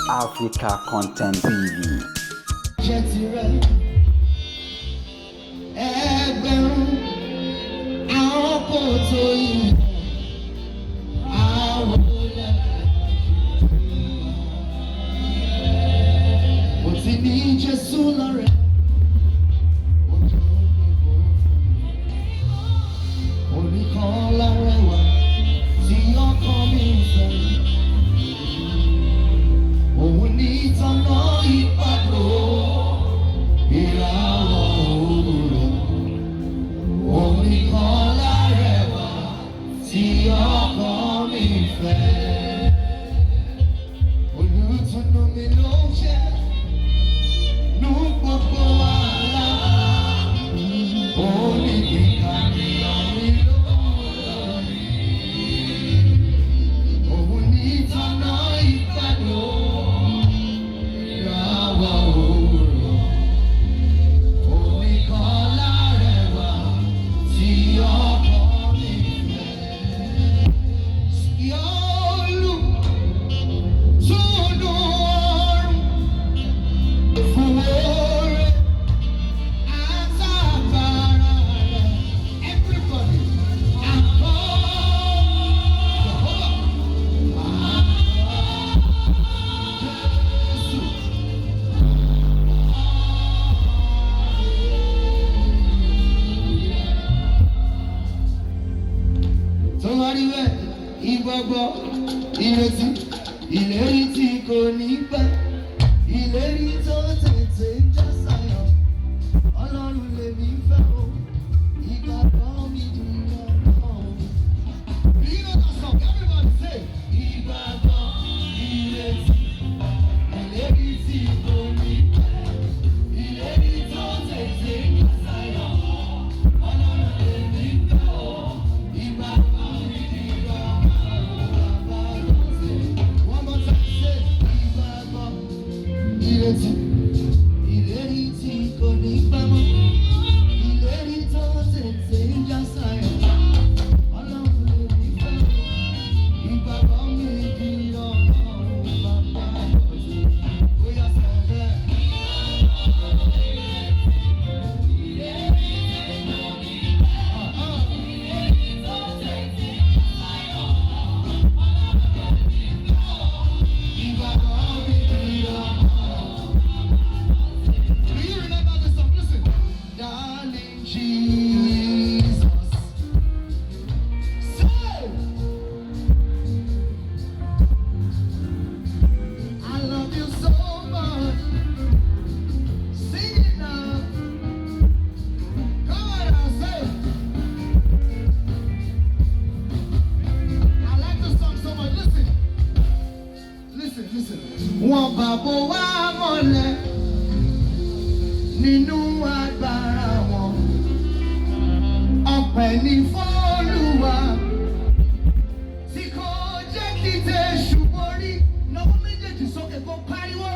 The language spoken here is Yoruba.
Africa Content TV. Jẹ́ tirẹ̀ ẹgbẹ̀rún àwọn kò tó yìí àwọn olè. Mo ti ní Jésù lọ́rẹ̀. Ojú mi kò fún mi. Oníkan lárẹwà tí ọkàn mi ń fẹ́. Òun ní tọ́nà ìpàdó ìràwọ̀ òwúrọ̀. Òun nìkan lárẹwà tí ọkàn mi fẹ́. Olùtùnú mi ló ń jẹ́ nú gbogbo wàhálà. Òun ní ìkànnìyàn mi lórí. Òun ní tọ́nà ìpàdó ìràwọ̀ òwúrọ̀. Òun nìkan lárẹwà tí ọkàn mi fẹ́. Yọ̀ọ́lù túnú ọ̀run fún oore àtàgbàrà rẹ̀. Everybody, àkọ́ Jehovah, àkọ́ Jésù. Tó wá rí bẹ́ẹ̀, ìgbàgbọ́, ìrètí, ìlérí tí kò ní pẹ́, ìlérí tó tètè ń já sáyọ̀, Ọlọ́run lèmi fẹ́ o, ìgbàgbọ́ mi dùn lọ́wọ́ o. Do you know that song? Everybody say, ìgbàgbọ́, ìrètí, ìlérí tí kò ní pẹ́, ìlérí tó tètè ń já sáyọ̀, Ọlọ́run lèmi fẹ́ o, ìgbàgbọ́ mi dùn lọ́wọ́ o, bàbá ló ṣe. One more time, say, ìgbàgbọ́, ìrètí, ìlérí tí kò ní pẹ́ mọ́, ìlérí tó tètè ń já sáyọ̀, Ọlọ́run lèmi fẹ́ o, ìgbàgbọ́ mi di ọlọ́run, bàbá ló ṣe. Ó yá, sọ bẹ́ẹ̀. Ìgbàgbọ́ mi di ọlọ́run. Do you remember this song? Listen. Darling Jesus. Say, I love you so much. Sing it now. Come on now, say it. I like this song so much. Listen. Listen, listen. Wọ́n bàbá wa mọ̀lẹ́ nínú agbára wọn. Ọpẹ́ ní fọ́lùwà tí kò jẹ́ kí tẹ̀sù borí. Lọ́wọ́ méjèèjì sókè kó pariwo.